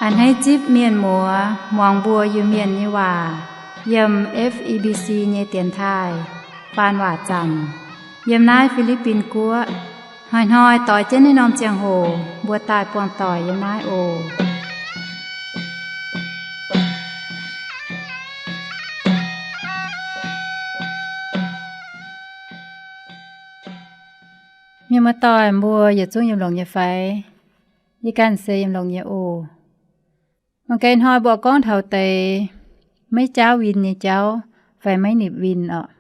A'hneiv zipv mienh muoz muangx mbuo Iu-Mienh nyei waac yiem F E B C nyei dienx taaih faan waac zanc yiem naaiv Fi^li^bin Guoqv. Hnoi-hnoi doix jienv naaiv norm ziangh hoc mbuo daaih buangh doic yiem naaiv oc. Mienh muoz-doic mbuo yietc zungv yiem longx nyei fai? Yie ganh se yiem longx nyei oc. Mangc gaax hnoi mbuo gorngv taux deix maiv jaauv win nyei jauv fai maiv nipc win orqc.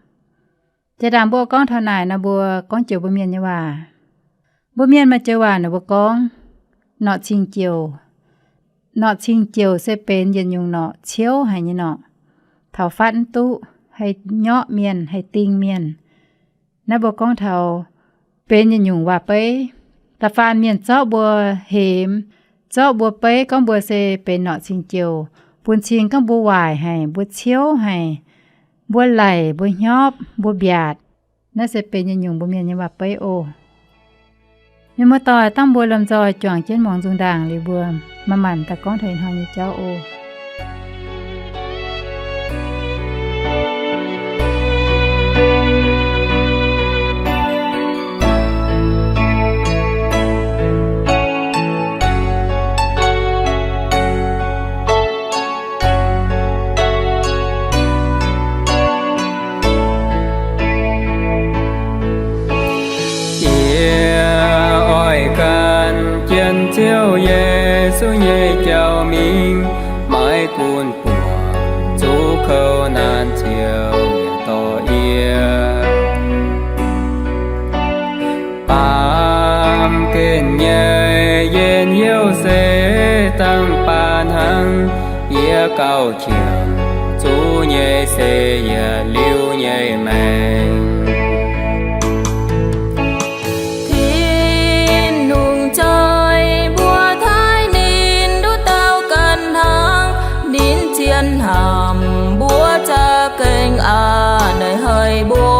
Jiex ndaangc mbuo gorngv taux naaic nor, mbuo gorngv joux mbuo mienh nyei waac. Mbuo mienh maaih joux waac naaic mbuo gorngv norqc cing-joux. Norqc cing-joux se benx yietc nyungc norqc ciouv haic nyei norqc, taux fatv mv duqv, haih nyorqv mienh, haih ding mienh. Naaiv mbuo gorngv taux benx yietc nyungc waac-beiv. Da'faanh mienh zorqv mbuo hemx, zorqv mbuo beiv gorngv mbuo se benx norqc cing-joux, bun cing gorngv mbuo waaic haic, mbuo ciouv haic, mbuo laic, mbuo hnyopv, mbuo mbiaatc. Naaiv se benx yietc nyungc mbuo mienh nyei waac-beiv oc. Mienh muoz-doic, dangh mbuo lomh nzoih juangc jienv muangx nzung ndaangc liuz mbuo manc-manc daaih gorngv taux ih hnoi nyei jauv oc. Yie oix gan jienv Ziouv Yesu nyei jauv mingh, maiv gunv buangh zuqc kouv naanc Ziouv yaac dorh yie. Baamh gen nyei njien-youh se dangh baac hnangv, yie gauh qiex zuqc nyei se yietc liuz nyei maengc. Tin-Hungh zoih mbuo taaih ninh nduqc dauh ganh hnangv, ninh zien hnamv mbuo za'gengh a'hneiv haic mbuo.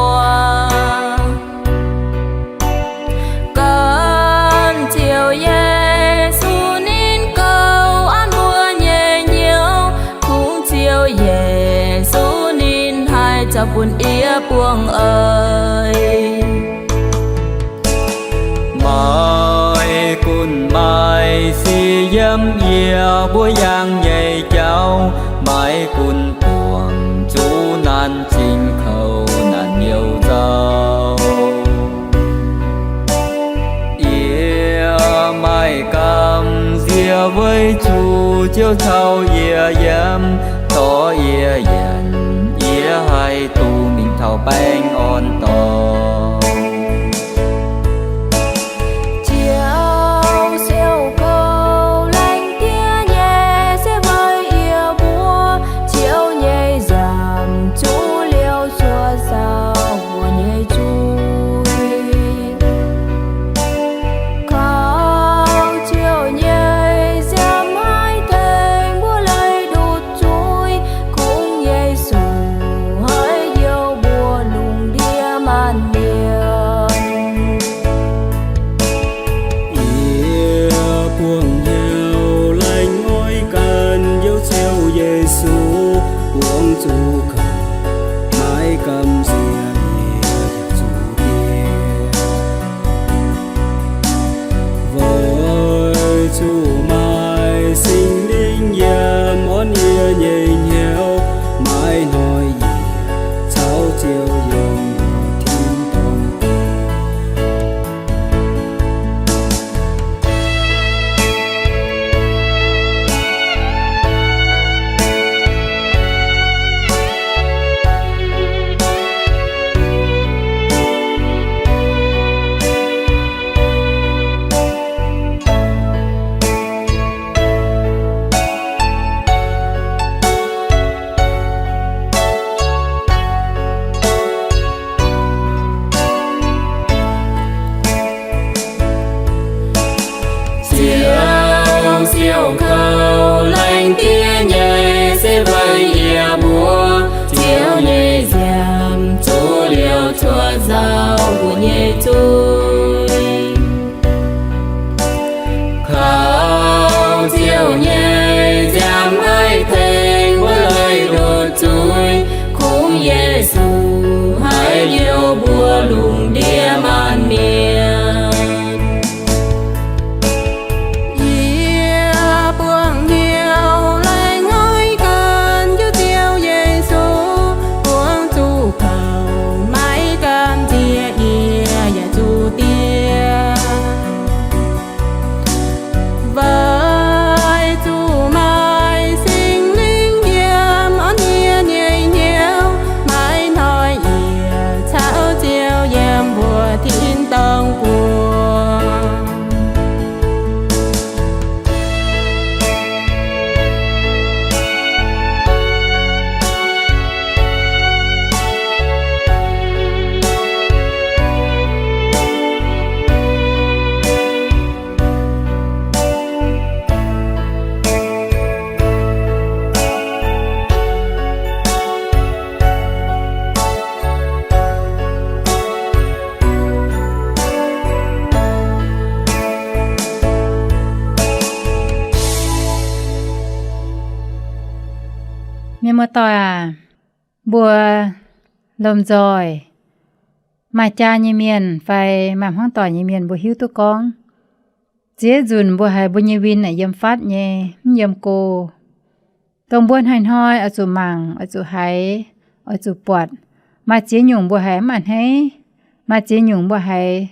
Gan Ziouv Yesu ninh gauh an mbuo nyei hnyouv, kungx Ziouv Yesu ninh haih caux bun yie buangh eix. Maiv gunv maaih sic yiem yie mbuo yangh nyei jauv, maiv gunv buangh zuqc naanc zingh kouv naanc youh nzauh. Yie maaih gamh nziex weic zuqc Ziouv caux yie yiem, dorh yie yienc, yie haih duqv mingh taux baengh orn-dorngx. Ziouv siou kouv laengz diev nyei se weic yie mbuo, Ziouv nyei nzangc zuqc liouh cuotv saauv mbuo nyei zuiz. Kaux Ziouv nyei nziaamv haih tengx mbuo leih ndutc zuiz, kungx Yesu haih njoux mbuo lungh ndiev maanc Mienh muoz-doic aac, mbuo lomh nzoih maaih jaa nyei mienh fai maaih hmuangv doic nyei mienh mbuo hiuv duqv gorngv, ziex nzunc mbuo haiz mbuo nyei win naaic yiem fatv nyei, mv yiem go. Dongh mbuo hnoi-hnoi oix zuqc mangc, oix zuqc haiz, oix zuqc buatc. Maaih ziex nyungc mbuo haiz mv a'hneiv, maaih ziex nyungc mbuo haiz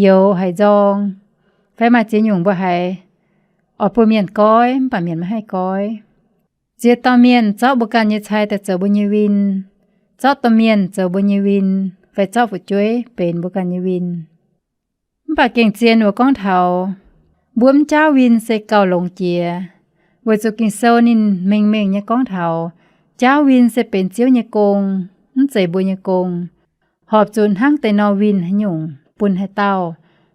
youx haiz nzorng, fai maaih ziex nyungc mbuo haiz oix bun mienh goiv mv baac mienh maiv haih goiv. Ziex dauh mienh zorqv mbuo ganh nyei cai daaih zoux mbuo nyei win, zorqv domh mienh zoux mbuo nyei win, fai zorqv fu'jueiv benx mbuo ganh nyei win. Mv baac gengh zien wuov gorngv taux mbuo mv jaauv win se gauh longx jiex, weic zuqc Ging-Sou ninh mengh mengh nyei gorngv taux jaauv win se benx Ziouv nyei gong, mv zeiz mbuo nyei gong. Horpc zuqc hnangv deix nor win haaix nyungc bun haaix dauh,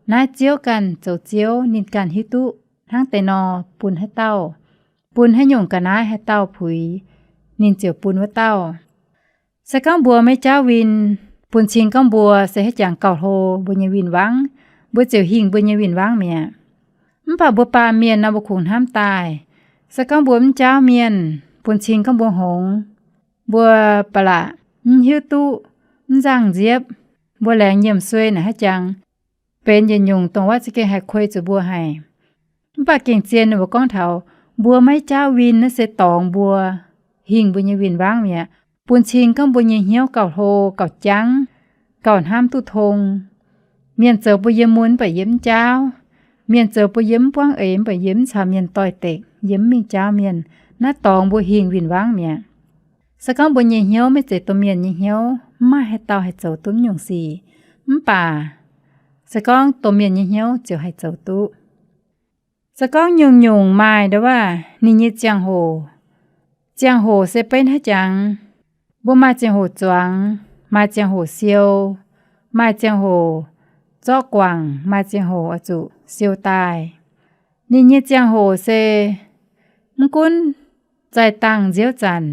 naaiv Ziouv ganh zoux Ziouv, ninh ganh hiuv duqv hnangv deix nor bun haaix dauh, bun haaix nyungc ga'naaiv haaix dauh puix, ninh ziouc bun wuov dauh. Se gorngv mbuo maiv jaauv win, bun cing gorngv mbuo se haiz jangx gauh hlo mbuo nyei win-wangv, mbuo ziouc hingh mbuo nyei win-wangv mi'aqv. Mv baac mbuo baamh mienh nor mbuo kungx hnamv daaih, se gorngv mbuo mv jaauv mienh, bun cing gorngv mbuo hngongx, mbuo ba'laqc mv hiuv duqv, mv nzangh nziepv, mbuo laengz nyiemc suei naaic haiz jangx benx yietc nyungc dongh wuov za'gengh haih kuei zuqc mbuo haic. Mv baac gengh zien ninh mbuo gorngv taux mbuo maiv jaauv win naaiv se dorngx mbuo hingh mbuo nyei win-wangv mi'aqv. Bun cing gorngv mbuo nyei hnyouv gauh hlo, gauh jangv, gauh hnamv duqv tong. Mienh zoux mbuo yiem mun mv baac yie mv jaauv. Mienh zoux mbuo yiem mv buangv eix mv baac yie mv caux mienh doix-dekc, yie mv mingh jaauv mienh. Naaiv dorngx mbuo hingh win-wangv mi'aqv. Se gorngv mbuo nyei hnyouv maiv zeiz domh mienh nyei hnyouv, mv maaih haaix dauh haih zoux duqv mv nyungc sic. Mv baac se gorngv domh mienh nyei hnyouv ziouc haih zoux duqv. Se gorngv nyungc-nyungc maaih nduov waac ninh nyei ziangh hoc. Ziangh hoc se benx haaix jangx? Mbuo maaih ziangh hoc zuangx, maaih ziangh hoc siou, maaih ziangh hoc zorqv guangc, maaih ziangh hoc oix zuqc siou daaih. Ninh nyei ziangh hoc se mv gunv zaih dangh nziouv zanc,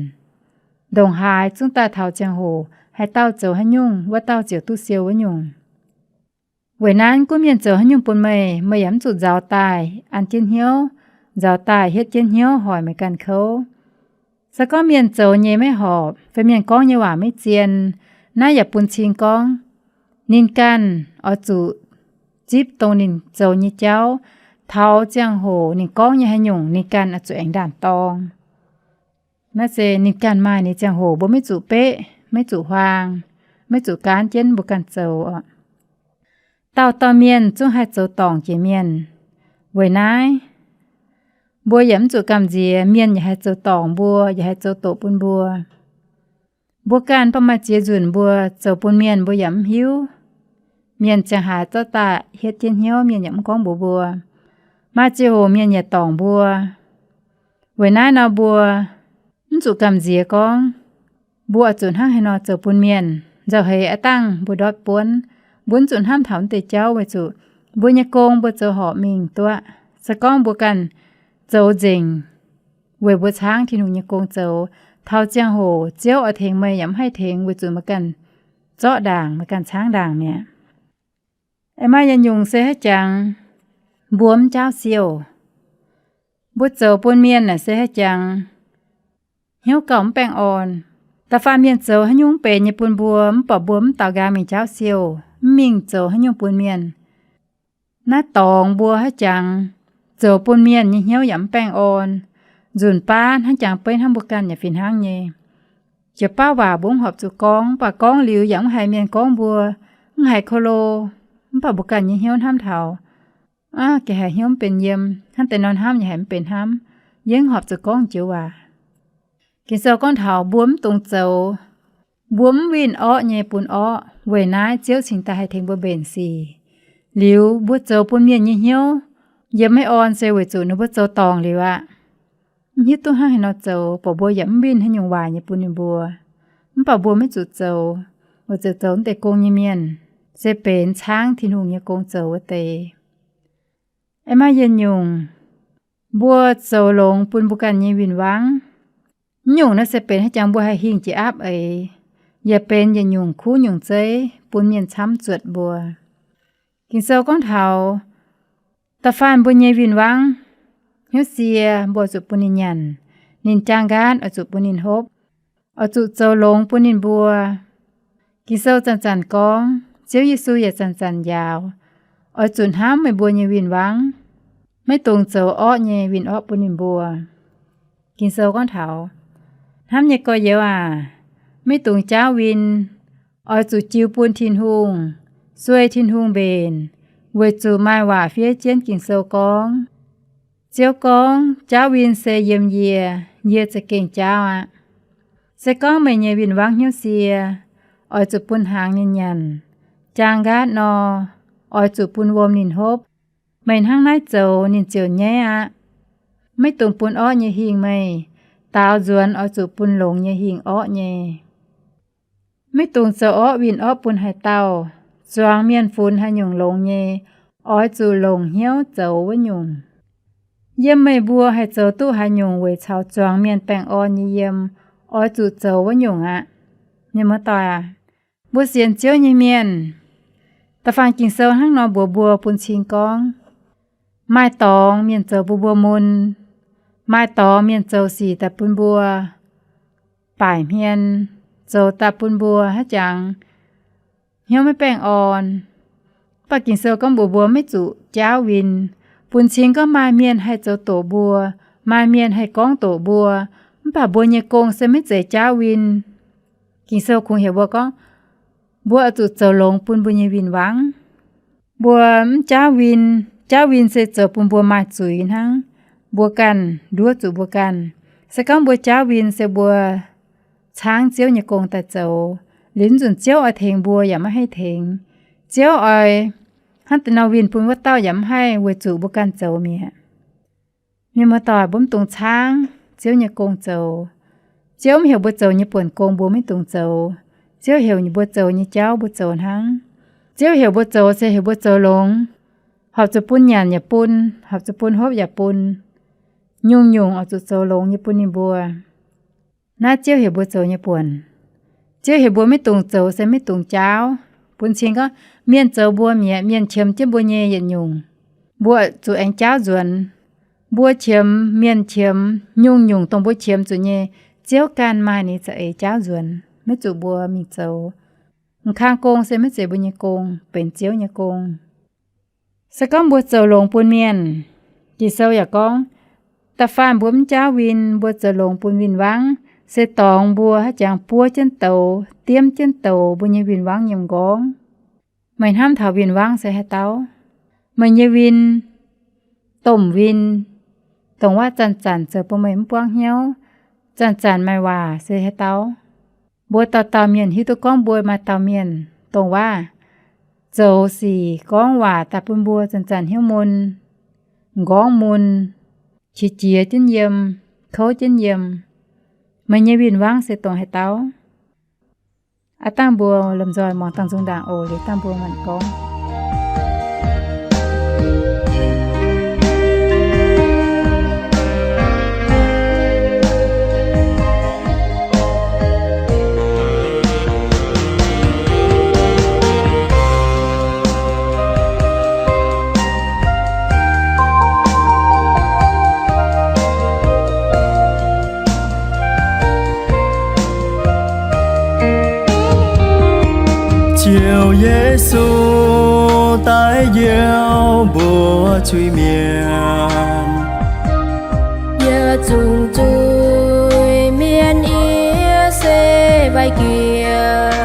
ndongc haaix zungv daaih taux ziangh hoc, haaix dauh zoux haaix nyungc, wuov dauh ziouc duqv siou wuov nyungc. Weic naaiv gunv mienh zoux haaix nyungc bun meih, meih yaac mv zuqc nzauz daaih an jienv hnyouv, nzauz daaih hietv jienv hnyouv hoic meih ganh kouv. Se gorngv mienh zoux nyei maiv horpc, fai mienh gorngv nyei waac maiv zien, naaiv yaac bun cing gorngv ninh ganh oix zuqc zipv dongh ninh zoux nyei jauv, taux ziangh hoc ninh gorngv nyei haaix nyungc ninh ganh oix zuqc aengx ndaam-dorng. Naaiv se ninh ganh maaih ninh ziangh hoc, mbuo maiv zuqc beqv, maiv zuqc huaang, maiv zuqc gaanv jienv, mbuo ganh zoux oc. Dauh dauh mienh zungv haih zoux dorngc jiex mienh. Weic naaiv, mbuo yaac mv zuqc gamh nziex mienh yaac haih zoux dorngc mbuo, yaac haih zoux doqc bun mbuo. Mbuo ganh baac maaih ziex nzunc mbuo zoux bun mienh mbuo yaac mv hiuv. Mienh ziangh haaix zorqv daaih hietv jienv hnyouv, mienh yaac mv gorngv mbuox mbuo. Maaih ziangh hoc mienh yaac dorngc mbuo. Weic naaiv nor mbuo mv zuqc gamh nziex gorngv mbuo oix zuqc hnangv haaix nor zoux bun mienh. Nzauh heix aav dangh mbuo ndortv buonv, mbuo mv zuqc hnamv taux naaiv deix jauv weic zuqc mbuo nyei gong mbuo zoux horpc mingh duqv. Se gorngv mbuo ganh zoux nzengc weic mbuo caangv Tin-Hungh nyei gong zoux, taux ziangh hoc Ziouv oix tengx meih yaac mv haih tengx weic zuqc meih ganh zorqv ndaangc, meih ganh caangv ndaangc mi'aqv. Aengx maaih yietc nyungc se haiz jangx mbuo mv jaauv siouh. Mbuo zoux bun mienh naaic se haiz jangx hnyouv gauh mv baengh orn. Da'faanh mienh zoux haaix nyungc mv benx nyei bun mbuo, mv baac mbuo mv daux nqaang mingh jaauv siouh, mv mingh zoux haaix nyungc bun mienh. Naaiv dorngx mbuo haiz jangx zoux bun mienh nyei hnyouv yaac mv baengh orn. Nzunc baav hnangv jangx beiv hnangv mbuo ganh yaac fih hnangv nyei. Jiex baav waac mbuo mv horpc zuqc gorngv, mv baac gorngv liuz yaac mv haiz mienh gorngv mbuo, mv haiz ko lo, mv baac mbuo ganh nyei hnyouv hnamv taux, aa, ga'haiz hnyouv mv benx yiem, hnangv deix nor hnamv yaac haiz mv benx hnamv, yie mv horpc zuqc gorngv joux waac. Ging-Sou gorngv taux mbuo mv dungx zoux, mbuo mv winh orqv nyei bun orqv, weic naaiv Ziouv cingx daaih haih tengx mbuo mbenc sic. Liuz mbuo zoux bun mienh nyei hnyouv yiem maiv orn se weic zuqc ninh mbuo zoux dorngc liuz aqv. Mv hiuv duqv hnangv haaix nor zoux, baac mbuo yaac mv winh haaix nyungc waaic nyei bun ninh mbuo. Mv baac mbuo maiv zuqc zoux, weic zuqc zoux naaiv deix gong nyei mienh se benx caangv Tin-Hungh nyei gong zoux wuov deix. Aengx maaih yietc nyungc, mbuo zoux longx bun mbuo ganh nyei win-wangv. Mv nyungc naaiv se benx haaix jangx mbuo haih hingh jiex aapv eix, yaac benx yietc nyungc kuv nyungc zeiv bun mienh camv zuotc mbuo. Ging-Sou gorngv taux da'faanh mbuo nyei win-wangv, hnyouv sie mbuo zuqc bun ninh nyanc. Ninh jaang nqaatv oix zuqc bun ninh hopv, oix zuqc zoux longx bun ninh mbuo. Ging-Sou zanc-zanc gorngv, Ziouv Yesu yaac zanc-zanc njaaux, oix zuqc hnamv meih mbuo nyei win-wangv, maiv dungx zoux orqv nyei win-orqv bun ninh mbuo. Ging-Sou gorngv taux, hnamv nyei gorx-youz aac, maiv dungx jaauv win, oix zuqc jiu bun Tin-Hungh, sueih Tin-Hungh mbenc, weic zuqc maaih waac fiev jienv Ging-Sou gorngv, Ziouv gorngv, jaauv win se yiem yie, yie za'gengh jaauv aqv. Se gorngv meih nyei win-wangv hnyouv sie, oix zuqc bun hnaangx ninh nyanc. Jaang nqaatv nor, oix zuqc bun wuom ninh hopv. Meih hnangv naaiv zoux ninh ziouc nyaiv aqv. Maiv dungx bun orqv nyei hingh meih. Daaux nzuonx oix zuqc bun longx nyei hingh orqv nyei. Maiv dungx zoux orqv win-orqv bun haaix dauh. Zuangx mienh funx haaix nyungc longx nyei, oix zuqc longc hnyouv zoux wuov nyungc. Yiem meih mbuo haih zoux duqv haaix nyungc weic caux zuangx mienh baengh orn nyei yiem, oix zuqc zoux wuov nyungc aqv. Mienh muoz-doic aac, mbuo sienx Ziouv nyei mienh, da'faanh Ging-Sou hnangv nor mbuox mbuo bun cing gorngv, maaih dorngx mienh zoux bun mbuo mun, maaih dorngx mienh zoux sic daaih bun mbuo baaic hmien, zoux daaih bun mbuo haaix jangx hnyouv maiv baengh orn. Mv baac Ging-Sou gorngv mbuox mbuo maiv zuqc jaauv win. Bun cing gorngv maaih mienh haih zoux doqc mbuo, maaih mienh haih gorngv doqc mbuo, mv baac mbuo nyei gong se maiv zeiz jaauv win. Ging-Sou kungx heuc mbuo gorngv, mbuo oix zuqc zoux longx bun mbuo nyei win-wangv. Mbuo mv jaauv win. Jaauv win se zoux bun mbuo maaih zuiz hnangv. Mbuo ganh nduov zuqc mbuo ganh. Se gorngv mbuo jaauv win se mbuo caangv Ziouv nyei gong daaih zoux, liuz nzunc Ziouv oix tengx mbuo yaac maiv haih tengx. Ziouv oix hnangv deix nor winh bun wuov dauh yaac mv haih weic zuqc mbuo ganh zoux mi'aqv. Mienh muoz-doic, mbuo mv dungx caangv Ziouv nyei gong zoux. Ziouv mv heuc mbuo zoux nyei buonc gong mbuo maiv dungx zoux. Ziouv heuc mbuo zoux nyei jauv mbuo zoux hnangv. Ziouv heuc mbuo zoux se heuc mbuo zoux longx, horpc zuqc bun nyanc yaac bun, horpc zuqc bun hopv yaac bun. Nyungc-nyungc oix zuqc zoux longx nyei bun ninh mbuo. Naaiv Ziouv heuc mbuo zoux nyei buonc. Ziouv heuc mbuo maiv dungx zoux se maiv dungx jaauv. Bun cing gorngv mienh zoux mbuo mi'aqv, mienh qiemx jienv mbuo nyei yietc nyungc, mbuo zuqc aengx jaauv nzuonx. Mbuo qiemx, mienh qiemx, nyungc-nyungc dongh mbuo qiemx zuqc nyei, Ziouv ganh maaih ninh za'eix jaauv nzuonx, maiv zuqc mbuo mingh zoux. M'kang gong se maiv zeiz mbuo nyei gong, benx Ziouv nyei gong. Se gorngv mbuo zoux longx bun mienh, Ging-Sou yaac gorngv, da'faanh mbuo mv jaauv win, mbuo zoux longx bun win-wangv, se dorngx mbuo haaix jangx buov jienv douz, diemv jienv douz mbuo nyei win-wangv nyei m'nqorngv. Meih hnamv taux win-wangv se haaix dauh? Meih nyei win, domh win, dongh waac zanc-zanc zoux bun meih mv buangv hnyouv, zanc-zanc maaih waac se haaix dauh? Mbuo dauh dauh mienh hiuv duqv gorngv mbuo maaih dauh mienh dongh waac zoux sic gorngv waac daaih bun mbuo zanc-zanc hnyouv mun, m'nqorngv mun, qiex jiez jienv yiem, kouv jienv yiem. Meih nyei win-wangv se dongh haaix dauh? Aav dangh mbuo lomh nzoih muangx dangh nzung ndaangc oc. Liuz dangh mbuo maanc gorngv. Ziouv Yesu daaih njoux mbuo zuiz-mienh. Yietc zungv zuiz-mienh yie se wai jiex.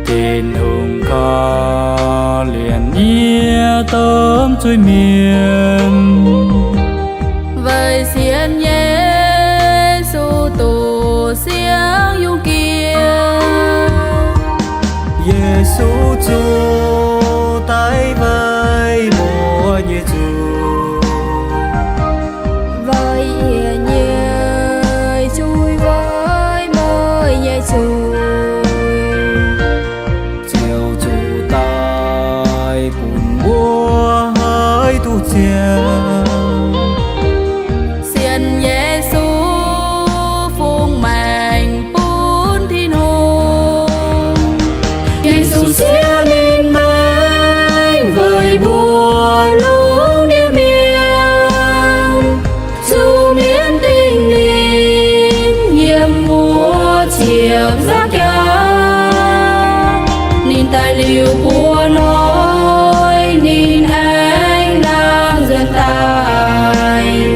Tin-Hungh korv-lienh yie domh zuiz-mienh. Weic sienx Yesu doqc siangx yungz jiex. Yesu zuqc daaih weic mbuo nyei zuiz. Weic yie nyei zuiz, weic meih nyei zuiz. Ziouv zuqc daaih bun mbuo haih duqv ziangh. ziepc nzaangv jaax. Ninh daaih liuz mbuo hnoi, ninh aengx laangh nzuonx daaih.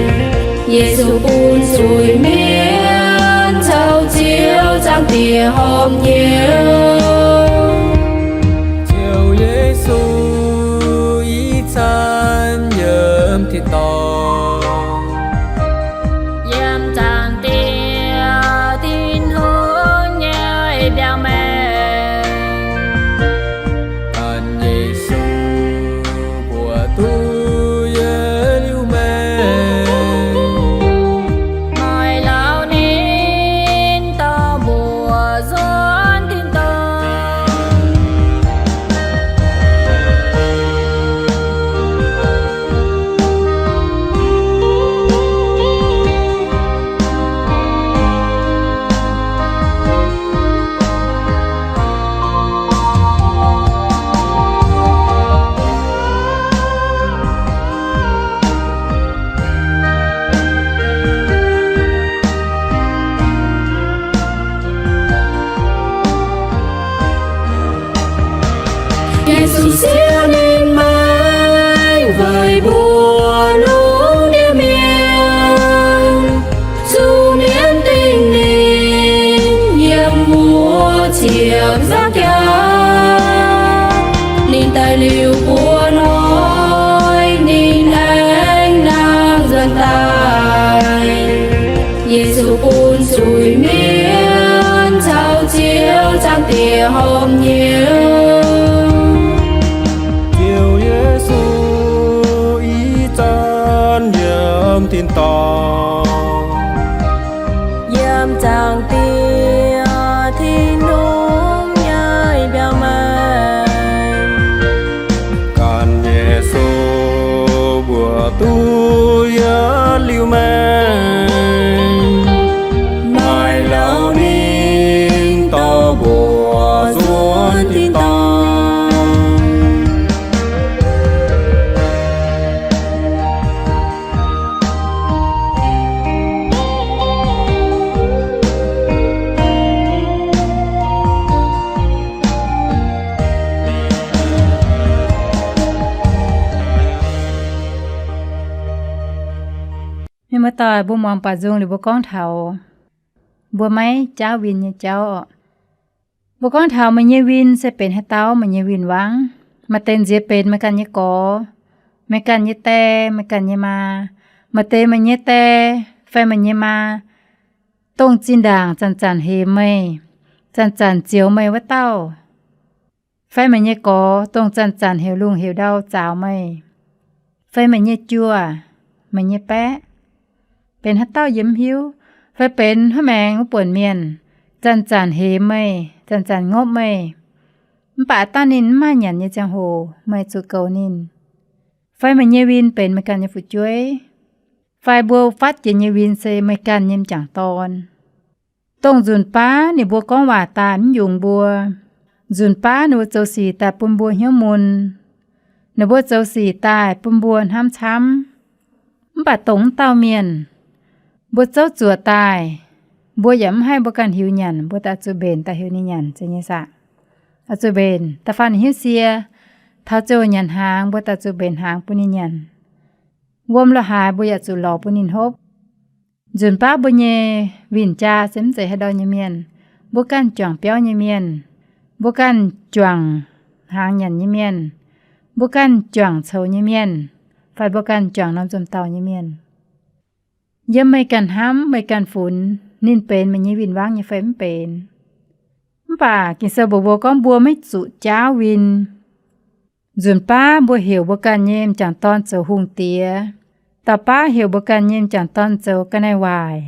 Yesu bun zuiz-mienh caux Ziouv Zaangc Diex horpc hnyouv. Ziouv Yesu ih zanc yiem tin-dorngh, yiem Zaangc Diex Tin-Hungh nyei mbiauz maengx. Ganh Yesu mbuox duqv yie liuz maengx, maaih lauh ninh dorh mbuo nzuonx tin-dorngh. Yesu siou ninh maengc weic mbuo lungh ndiev mienh. Zuqc mienv dingh ninh yiem wuov ziepc nzaangv jaax. Ninh daaih liuz mbuo hnoi, ninh aengx laangh nzuonx daaih. Yesu bun zuiz-mienh caux Ziouv Zaangc Diex horpc hnyouv. Ziouv Yesu ih zanc yiem tin-dorngh, yiem Zaangc Diex Tin-Hungh nyei mbiauz maengx. Ganh Yesu mbuox duqv yie liuz maengx, maaih lauh ninh dorh mbuo nzuonx tin-dorngh. Mienh muoz-doic, mbuo muangx baac nzung liuz mbuo gorngv taux mbuo maiv jaauv win nyei jauv oc. Mbuo gorngv taux meih nyei win se benx haaix dauh meih nyei win-wangv. Maaih deix nziex benx meih ganh nyei gorx, meih ganh nyei die, meih ganh nyei maa. Maaih deix meih nyei die fai meih nyei maa, dongh zinh ndaangc zanc-zanc hemx meih, zanc-zanc zioux meih wuov dauh. Fai meih nyei gorx, dongh zanc-zanc heuc lungh heuc ndau zaaux meih. Fai meih nyei juoh, meih nyei baeqv, benx haaix dauh yie mv hiuv. Fai benx hnangv maengx wuov buonc mienh, zanc-zanc hemx meih, zanc-zanc ngopv meih. Mv baac dangh ninh mv maaih nyanc nyei ziangh hoc, meih zuqc goux ninh. Fai meih nyei win benx meih ganh nyei fu'jueiv. Fai mbuo fatv jiex nyei win se meih ganh nyei m'jangc dorn. Dongh nzunc baav ninh mbuo gorngv waac daaih mv yungz mbuo. Nzunc baav ninh mbuo zoux sic daaih bun mbuo hnyouv mun. Ninh mbuo zoux sic daaih bun mbuo hnamv camv. Mv baac dongh wuov dauh mienh, mbuo zouv zuoqc daaih, mbuo yaac mv haih mbuo ganh hiuv nyanc, mbuo daaih zuqc mbenc daaih heuc ninh nyanc, zeiz nyei saah? Oix zuqc mbenc. Da'faanh ninh hnyouv sie, taux ziouc nyanc hnaangx, mbuo daaih zuqc mbenc hnaangx bun ninh nyanc. Wuom la'haaix mbuo yaac zuqc lorz bun ninh hopv. Nzunc baav mbuo nyei win-jaa se mv zeiz haaix ndau nyei mienh. Mbuo ganh juangc biauv nyei mienh. Mbuo ganh juangc hnaangx nyanc nyei mienh. Mbuo ganh juangc coux nyei mienh. Fai mbuo ganh juangc norm nzomc dauh nyei mienh. Yiem meih ganh hnamv, meih ganh funx, ninh benx meih nyei win-wangv nyei fai mv benx. Mv baac Ging-Sou mbuox mbuo gorngv mbuo maiv zuqc jaauv win. Nzunc baav mbuo heuc mbuo ganh nyei m'jangc dorn zoux hungh diex. Dauh baav heuc mbuo ganh nyei m'jangc dorn zoux ga'naaiv waaic.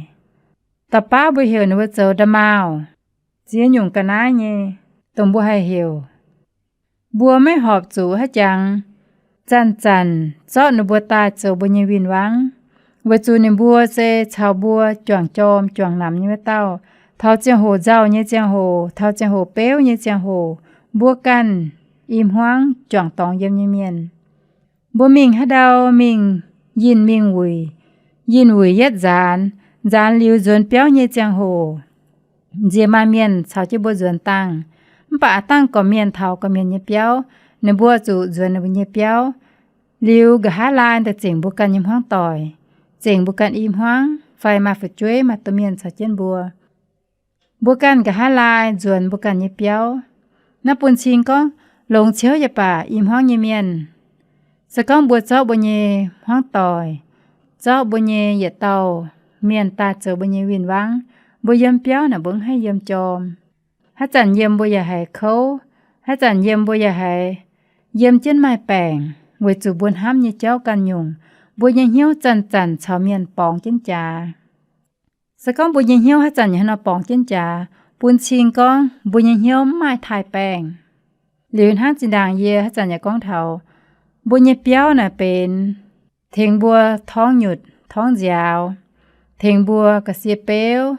Dauh baav mbuo heuc ninh mbuo zoux nda'maauh, ziex nyungc ga'naaiv nyei, dongh mbuo haih heuc. Mbuo maiv horpc zuqc haaix jangx zanc-zanc zorqv ninh mbuo daaih zoux mbuo nyei win-wangv, weic zuqc ninh mbuo se caux mbuo juangc jorm juangc namx nyei wuov dauh. Taux ziangh hoc nzauh nyei ziangh hoc, taux ziangh hoc beuv nyei ziangh hoc, mbuo ganh i hmuangv juangc dorngx yiem nyei mienh. Mbuo mingh haaix ndau mingh yinh mingh wuic, yinh wuic yietv nzaanx, nzaanx liuz nzuonx biauv nyei ziangh hoc, nziex maaih mienh caux jienv mbuo nzuonx dangh. Mv baac aav dangh gorqv-mienh taux gorqv-mienh nyei biauv, ninh mbuo zuqc nzuonx ninh mbuo nyei biauv. Liuz nqa'haav laai daaih zengc mbuo ganh nyei hmuangv doic, zengc mbuo ganh i hmuangv fai maaih fu'jueiv maaih domh mienh caux jienv mbuo. Mbuo ganh nqa'haav laai nzuonx mbuo ganh nyei biauv. Naaiv bun cing gorngv longx ciouv yaac baac i hmuangv nyei mienh, se gorngv mbuo zorqv mbuo nyei hmuangv doic, zorqv mbuo nyei yietc dauh mienh daaih zoux mbuo nyei win-wangv, mbuo yiem biauv naaic mbuo mv haih yiem jorm. Haaix zanc yiem mbuo yaac haiz kouv, haaix zanc yiem mbuo yaac haiz yiem jienv maaih baengc, weic zuqc mbuo hnamv nyei jauv ganh nyungc, mbuo nyei hnyouv zanc-zanc caux mienh borngz jienv jaax. Se gorngv mbuo nyei hnyouv haaix zanc yaac haaix nor borngz jienv jaax, bun cing gorngv mbuo nyei hnyouv mv maaih taaih-baengh. Liuz hnangv zinh ndaangc yie haaix zanc yaac gorngv taux, mbuo nyei biauv naaic benx tengx mbuo torngv nyutc torngv nziaaux, tengx mbuo ga'sie beuv,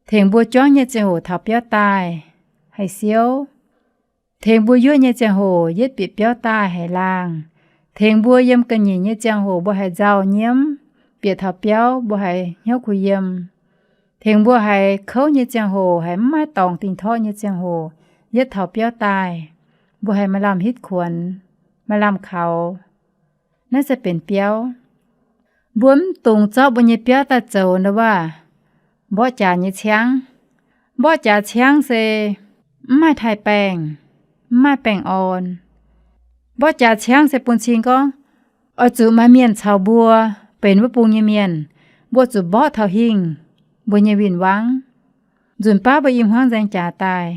tengx mbuo juangv nyei ziangh hoc taux biauv daaih haih siouv, tengx mbuo yuoqv nyei ziangh hoc yietv bieqc biauv daaih haih laangh, tengx mbuo yiem ga'nyiec nyei ziangh hoc mbuo haih nzauh nyiemv, bieqc taux biauv mbuo haih hnyouv kuh yiem, tengx mbuo haiz kouv nyei ziangh hoc, haiz mv maaih dorngx dingh torqv nyei ziangh hoc, yietv taux biauv daaih mbuo haih maaih lamh hitv kuonx, maaih lamh kaux. Naaiv se benx biauv. Mbuo mv dungx zorqv mbuo nyei biauv daaih zoux ndau wuov mborqv jaax nyei ciangv. Mborqv jaax ciangv se mv maaih taaih-baengh, mv maaih baengh orn. Mborqv jaax ciangv se bun cing gorngv oix zuqc maaih mienh caux mbuo, benx wuov bung nyei mienh, mbuo zuqc mborqv taux hingh mbuo nyei win-wangv. Nzunc baav mbuo i hmuangv nzaeng jaax daaih,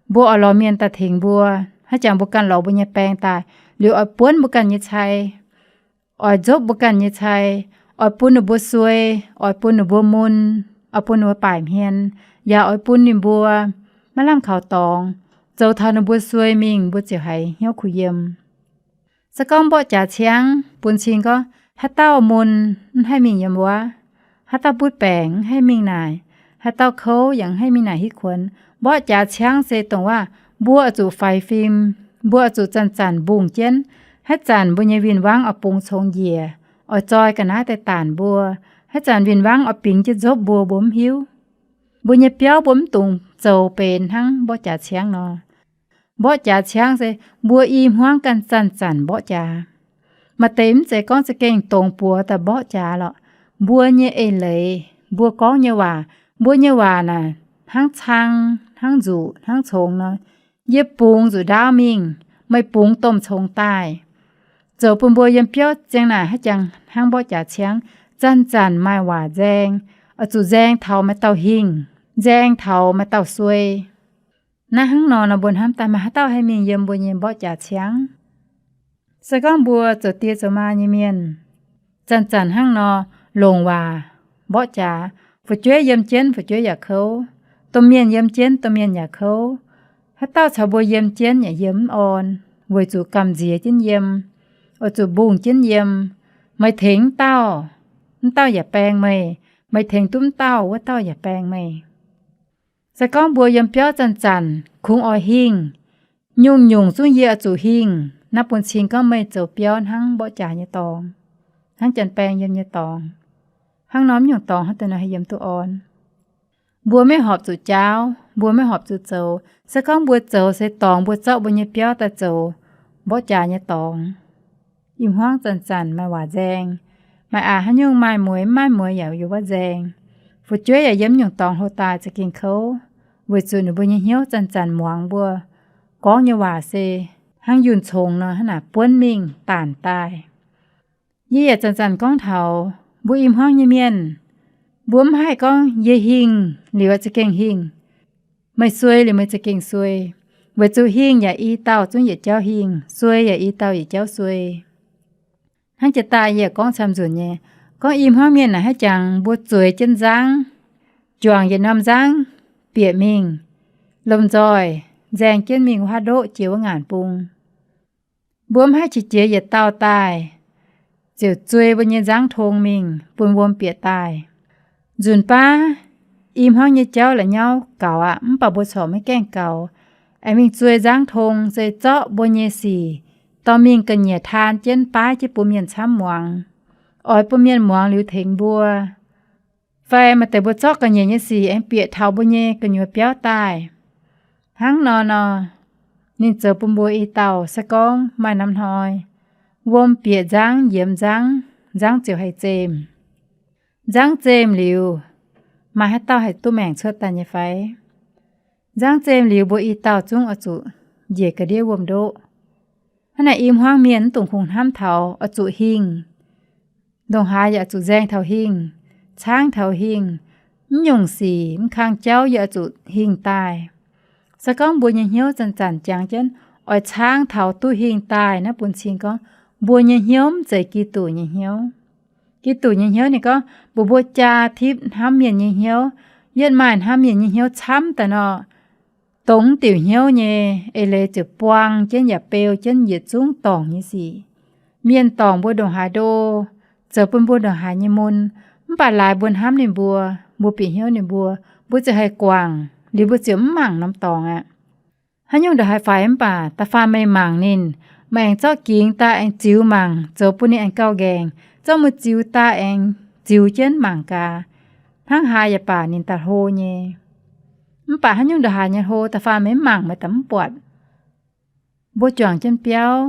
mbuo oix lorz mienh daaih tengx mbuo. Haaix jangx mbuo ganh lorz mbuo nyei baeng daaih, liuz oix buonv mbuo ganh nyei cai, oix nzopv mbuo ganh nyei cai, oix bun ninh mbuo suei, oix bun ninh mbuo mun, oix bun ninh mbuo baaic hmien, yaac oix bun ninh mbuo maiv lamh kaux dorngx, zoux taux ninh mbuo suei mingh mbuo ziouc haiz hnyouv kuh yiem. Se gorngv mborqv jaax ciangv bun cing gorngv haaix dauh mun mv haih mingh yiem wuov, haaix dauh butv baengc mv haih mingh naaic, haaix dauh kouv yaac mv haih mingh naaic hitv kuonx. Mborqv jaax ciangv se dongh waac mbuo oix zuqc faix fim, mbuo oix zuqc zanc-zanc mbungh jienv. Haaix zanc mbuo nyei win-wangv oix bungx congx njiec, oix zoi ga'naaiv daaih daanc mbuo. Haaix zanc win-wangv oix bingx jienv nzopv mbuo, mbuo mv hiuv. Mbuo nyei biauv mbuo mv dungx zoux benx hnangv mborqv jaax ciangv nor. Mborqv jaax ciangv se mbuo i hmuangv ganh zanc-zanc mborqv jaax. Maaih deix mv zeiz gorngv za'gengh dongz buoz daaih mborqv jaax lorqc. Mbuo nyei eix leiz, mbuo gorngv nyei waac, mbuo nyei waac naaic hnangv cang, hnangv nzuqc, hnangv congx nor. Yie bungx nzuqc ndaauv mingh, meih bungx domh congx daaih, zoux bun mbuo yiem biauv ziang naaic haaix jangx hnangv mborqv jaax ciangv, zanc-zanc maaih waac nzaeng, oix zuqc nzaeng taux maaih dauh hingh, nzaeng taux maaih dauh suei. Naaiv hnangv nor nor mbuo hnamv daaih maaih haaix dauh haih mingh yiem mbuo nyei mborqv jaax ciangv? Se gorngv mbuo zoux die zoux maa nyei mienh, zanc-zanc hnangv nor longc waac mborqv jaax. Fu'jueiv yiem jienv fu'jueiv yaac kouv, domh mienh yiem jienv domh mienh yaac kouv. Haaix dauh caux mbuo yiem jienv yaac yiem mv orn, weic zuqc gamh nziex jienv yiem, oix zuqc mbungh jienv yiem. Meih tengx mv dauh, mv dauh yaac baeng meih. Meih tengx duqv mv dauh, wuov dauh yaac baeng meih. Se gorngv mbuo yiem biauv zanc-zanc kungx oix hingh, nyungc-nyungc zungv yie oix zuqc hingh, naaiv bun cing gorngv meih zoux biauv hnangv mborqv jaax nyei dorngx, hnangv janx-baeng yiem nyei dorngx. Hnangv nor mv nyungc dorngx hnangv deix nor haih yiem duqv orn. Mbuo maiv horpc zuqc jaauv, mbuo maiv horpc zuqc zoux. Se gorngv mbuo zoux se dorngx mbuo zorqv mbuo nyei biauv daaih zoux mborqv jaax nyei dorngx. I hmuangv zanc-zanc maaih waac nzaeng. Maaih aqc haaix nyungc maaih mueix mv maaih mueix yaac yiem wuov nzaeng. Fu'jueiv yaac yiem nyungc dorngx hlo daaih za'gengh kouv, weic zuqc ninh mbuo nyei hnyouv zanc-zanc muangx mbuo gorngv nyei waac se hnangv yunh congx nor hnangv naaic buonv mingh daanc daaih. Yie yaac zanc-zanc gorngv taux mbuo i hmuangv nyei mienh, mbuo mv haih gorngv yie hingh liuz za'gengh hingh, meih suei liuz meih za'gengh suei. Weic zuqc hingh yaac i dauh zungv yietc jauv hingh, suei yaac i dauh yietc jauv suei. Hnangv jiex daaih yie gorngv camv nzunc nyei, gorngv i hmuangv mienh naaic haaix jangx mbuo zueiz jienv nzangv, juangc yietc norm nzangv bieqc mingh, lomh nzoih nzaeng jienv mingh wuov haav ndoqv jiex wuov ngaanc bung. Mbuo mv haih qiex jiez yietc dauh daaih ziouc zuei mbuo nyei nzangv tong mingh bun wuom bieqc daaih. Nzunc baav i hmuangv nyei jauv la'nyauv gaux aqv, mv baac mbuo corc maiv gaengh gaux. Aengx mingh zuei nzangv tong se zorqv mbuo nyei sic dorh mingh ga'nyiec taan jienv baav jienv bun mienh camv muangx, oix bun mienh muangx liuz tengx mbuo. Fai maaih deix mbuo zorqv ga'nyiec nyei sic aengx bieqc taux mbuo nyei gu'nyuoz biauv daaih. Hnangv nor nor, ninh zoux bun mbuo i dauh se gorngv maaih norm hnoi, wuom bieqc nzangv, yiemx nzangv, nzangv ziouc haih zemh. Nzangv zemh liuz, maaih haaix dauh haih duqv maengc cuotv daaih nyei fai? Nzangv zemh liuz mbuo i dauh zungv oix zuqc njiec ga'ndiev wuom-ndoqv. Hnangv naaic i hmuangv mienh mv dungx kungx hnamv taux oix zuqc hingh. Ndongc haaix yaac zuqc nzaeng taux hingh, caangv taux hingh. Mv nyungc sic mv kang jauv yaac zuqc hingh daaih. Se gorngv mbuo nyei hnyouv zanc-zanc jangx jienv oix caangv taux duqv hingh daaih naaiv bun cing gorngv mbuo nyei hnyouv mv zeiz Giduc nyei hnyouv. Giduc nyei hnyouv ninh gorngv mbuox mbuo jaa tipv hnamv mienh nyei hnyouv. Yietv maaih hnamv mienh nyei hnyouv camv daaih nor, dongh diuc hnyouv nyei eix leiz ziouc buang jienv yaac beu jienv yietc zungv dorngc nyei sic. Mienh dorngc mbuo ndongc haaix ndo, zoux bun mbuo ndongc haaix nyei mun, mv baac laaix mbuo hnamv ninh mbuo, mbuo bieqc hnyouv ninh mbuo, mbuo ziouc haih guangc, liuz mbuo ziouc mv mangc norm dorngx aqv. Haaix nyungc ndongc haaix faix mv baac da'faanh meih mangc ninh, meih aengx zorqv gingx daaih aengx ziux mangc, zoux bun ninh aengx gauh nqaengc, zorqv mbuo ziux daaih aengx ziux jienv mangc gaax. Hnangv haaix yaac baac ninh daaih hlo nyei. Mv baac haaix nyungc ndongc haaix nyei hlo, da'faanh meih mv mangc meih daaih mv buatc. Mbuo juangc jienv biauv,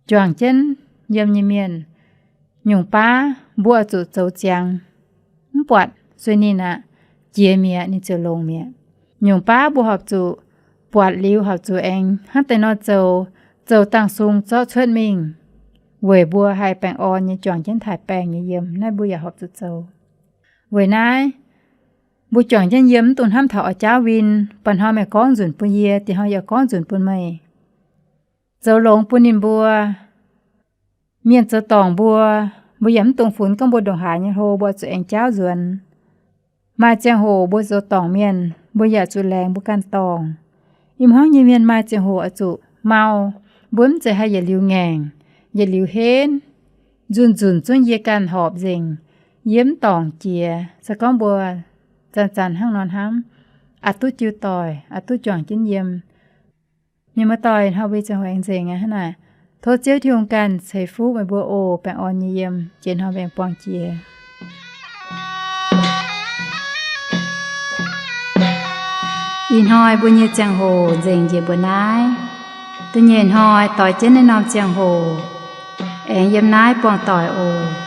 juangc jienv yiem nyei mienh, nyungc baav mbuo oix zuqc zoux ziangx, mv buatc sueih ninh aqv, jiex mi'aqv, ninh ziouc longx mi'aqv. Nyungc baav mbuo horpc zuqc buatc liuz horpc zuqc aengx hnangv deix nor zoux, zoux dangh sung zorqv cuotv mingh, weic mbuo haih baengh orn nyei juangc jienv taaih baengh nyei yiem. Naaiv mbuo yaac horpc zuqc zoux. Weic naaiv, mbuo juangc jienv yiem mv dungx hnamv taux oix jaauv win. Baac hnoi meih gorngv nzunc bun yie, diex hnoi yaac gorngv nzunc bun meih. Zoux longx bun ninh mbuo. Mienh zoux dorngc mbuo, mbuo yaac mv dungx funx gorngv mbuo ndongc haaix nyei hlo mbuo zuqc aengx jaauv nzuonx. Maaih ziangh hoc mbuo zoux dorngc mienh, mbuo yaac zuqc laengz mbuo ganh dorngc. Ih hnoi nyei mienh maaih ziangh hoc oix zuqc mau. Mbuo mv zeiz haih yietc liuz ngaengc, yietc liuz henv. Nzunc-nzunc zungv yie ganh horpc nzengc. Yie mv dorngc jiex. Se gorngv mbuo zanc-zanc hnangv nor hnamv, aqc duqv jiu doic, aqc duqv juangc jienv yiem. Mienh muoz-doic, ih hnoi mbuo ziangh hoc aengx nzengc aqv. Hnangv naaic, tov Ziouv Tin-Hungh ganh ceix fuqv meih mbuo oc. Baengh orn nyei yiem. Jiex hnoi mbuo aengx buangh jiex. Ih hnoi mbuo nyei ziangh hoc nzengc njiec mbuo naaiv. Da'nyeic hnoi doix jienv naaiv norm ziangh hoc aengx yiem naaiv buangh doic oc.